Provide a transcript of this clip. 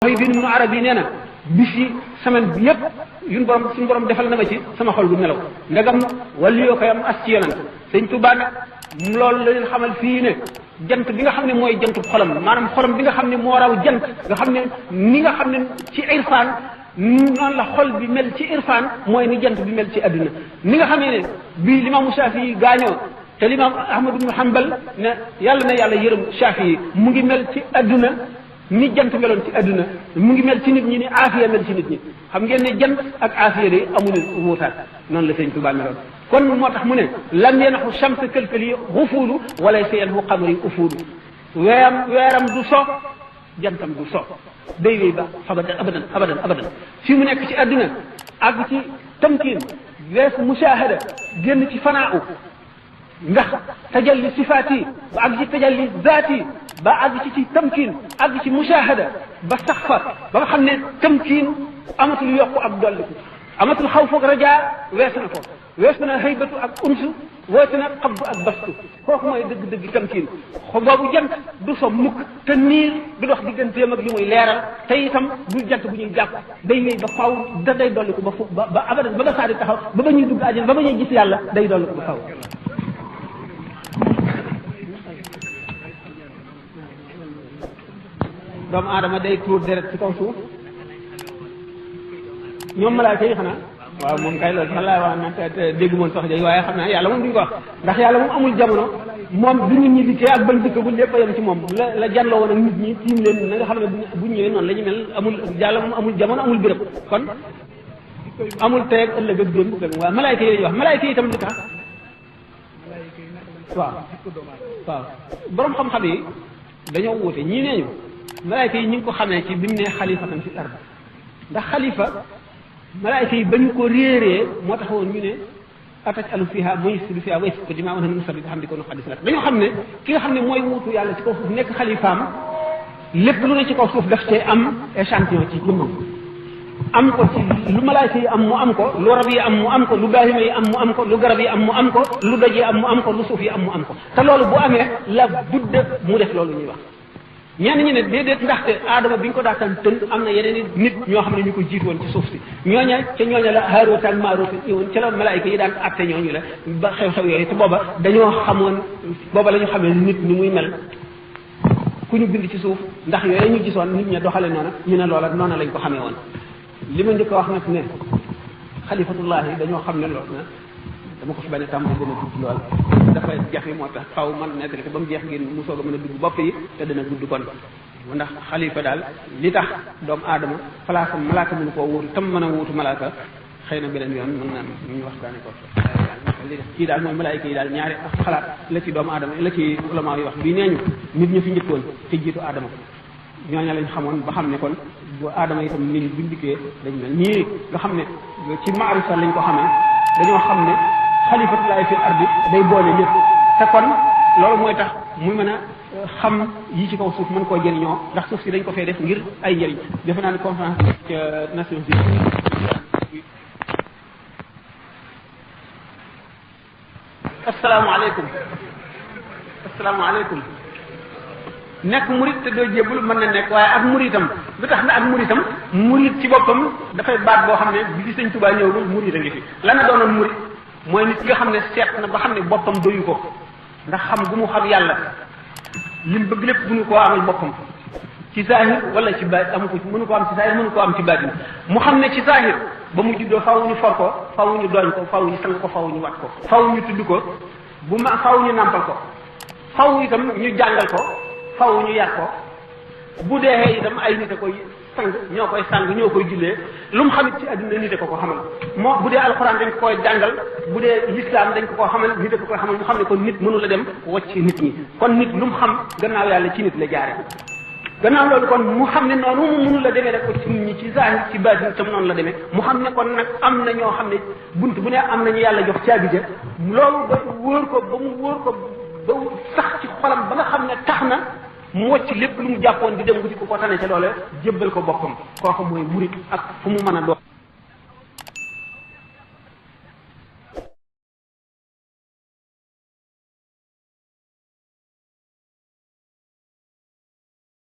Muhyiddin Ibn Arabi nee na bis yi semaine bi yëpp suñu borom defal na ma ci sama xol bu nelaw ndagam wàllu yoo koy am as ci yonent sëñ Tuubaa nag loolu la leen xamal fii ne jant bi nga xam ne mooy jantub xolam maanaam xolam bi nga xam ne moo raw jant nga xam ne ni nga xam ne ci irfaan noonu la xol bi mel ci irfaan mooy ni jant bi mel ci adduna ni nga xamee ne bii limaamu Shaafi yi gaañoo te limaam Ahmad ibn Hanbal ne yàlla yërëm Shaafi yi mu ngi mel ci adduna ni jant meloon ci adduna mu ngi mel ci nit ñi ni aafiya mel ci nit ñi xam ngeen ne jant ak aafiya de amuñu wuutaat noonu la sëñ Tuubaa meloon kon moo tax mu ne lam yenaxu shams këlkëli xufuulu wala sa yenxu xamari ufuulu weeram du so jantam du so day wéy ba abadan fii mu nekk ci adduna àgg ci tamkiin wees mushahada génn ci fanaaw ndax tajalli sifaat yi ba àgg ci tajalli zaat yi ba àgg ci tamkiin àgg ci mushahada ba sax fa ba nga xam ne tamkiin amatul yokku ak dolliku amatul xawfu ak rajaa weesu na haybatu ak unsu weesu na xabdu ak bastu kooku mooy dëgg-dëgg tamkiin boobu jant du so mukk te niir du dox digganteem ak li muy leeral te itam du jant bu ñuy jàpp day wéy ba faaw da day dolliku ba abadan ba saa di taxaw ba ñuy dugg àjjana ba ñuy gis yàlla day dolliku ba faaw. doomu aadama day tuur deret ci kaw suuf ñoom malaaka yi xanaa waaw moom kay loolu sax laay wax na te déggu moon sax jay waaye xam naa yàlla moom duñ ko wax ndax yàlla moom amul jamono moom bi nit ñi dikkee ak bañ dikk bu lépp a yem ci moom la janloo woon ak nit ñi tiim leen na nga xam ne buñ ñëwee noonu la ñu mel amul yàlla moom amul jamono amul béréb kon amul teeg ëllëg ak démb waaw malaayka yi lañuy wax malaayka yi itam li tax waaw borom xam-xam yi dañoo wuute ñii nee ñu malaayka yi ñu ngi ko xamee ci bi mu ne xalifatan fi ard ndax xalifa malaayka yi ba ñu ko réeree moo taxoon ñu ne atajalu fiha man yufsidu fiha wa yasfiku dimaa wa nahnu nusabbihu bihamdika wa nuqaddisu lak dañoo xam ne ki nga xam ne mooy wuutu yàlla ci kaw suuf nekk xalifaam lépp lu ne ci kaw suuf daf cee am échantillon ci jëmmam am ko ci lu malaayka yi am mu am ko lu rab yi am mu am ko lu baahima yi am mu am ko lu garab yi am mu am ko lu doj yi am mu am ko lu suuf yi am mu am ko te loolu bu amee la budde mu def loolu ñuy wax ñenn ñi ne déedéet ndaxte aadama bi ñu ko daataan tën am na yeneen nit ñoo xam ne ñu ko jiit woon ci suuf si ñooña la Haaroot ak Maaroot woon ca la malaayka yi daan atte ñooñu la ba xew-xew yooyu te booba dañoo xamoon booba la ñu xamee nit ni muy mel ku ñu bind ci suuf ndax yooyu ñu gisoon nit ña doxale noona ñu ne loola noona lañ ko xamee woon li ma njëkk a wax nag ne xalifatullahi dañoo xam ne loolu na dama ko fi bañ a tàmbali dana gudd lool dafay jafe moo tax faw man nettali te ba mu jeex ngeen mu soog a mën a dugg bopp yi te dana gudd kon ndax xalifa daal li tax doomu aadama place am malaaka mënu koo wuutu tam mën a wuutu malaaka xëy na beneen yoon mën naa ñu waxtaane ko kii daal mooy malaayka yi daal ñaari xalaat la ci doomu aadama la ci ulama yi wax bii nee ñu nit ñu fi njëkkoon te jiitu aadama ñooña lañ xamoon ba xam ne kon bu aadama itam nit ñi buñ dikkee dañ mel ñii nga xam ne ci maarifa lañ ko xamee dañoo xam ne xalifatullahi fil ardi day boole lépp te kon loolu mooy tax muy mën a xam yi ci kaw suuf mën koo jëriñoo ndax suuf si dañ ko fee def ngir ay njëriñ defe naa ne conférence ca Nations Unies asalaamaaleykum nekk murit te doo jébbul mën na nekk waaye ak muritam lu tax na ak muritam murit ci boppam dafay baat boo xam ne bi ci Sëñ Tuubaa ñëwul murit a ngi fi lan la doonoon murit mooy nit ki nga xam ne seet na ba xam ne boppam doyu ko ndax xam gu mu xam yàlla lim bëgg lépp mënu koo amal boppam ci zahir wala ci baat amu ko mënu ko am ci zahir mënu koo am ci baatin mu xam ne ci zahir ba mu juddoo faaw ñu for ko faaw ñu dooñ ko faaw ñu sang ko faaw ñu wat ko faaw ñu tudd ko faaw ñu nàmpal ko faaw itam ñu jàngal ko faaw ñu yar ko bu dee itam ay nit a koy sang ñoo koy sang ñoo koy jullee lu mu xamit ci adduna nit a ko xamal moo bu dee alxuraan dañ ko koy jàngal bu dee l'islam dañ ko koo xamal nit a ko koy xamal mu xam ne kon nit mënu la dem wacc nit ñi kon nit lu mu xam gannaaw yàlla ci nit la jaare gannaaw loolu kon mu xam ne noonu mu mënu la demee rek ko ci nit ñi ci zahir ci baatin tam noonu la demee mu xam ne kon nag am na ñoo xam ne bunt bu ne am nañu yàlla jox caabi ja loolu ba wóor ko ba mu wóor ko ba sax ci xolam ba nga xam ne tax na mu wacc lépp lu mu jàppoon di dem wuti ko tane ca loole jébbal ko boppam kooku mooy murit ak fu mu mën a doon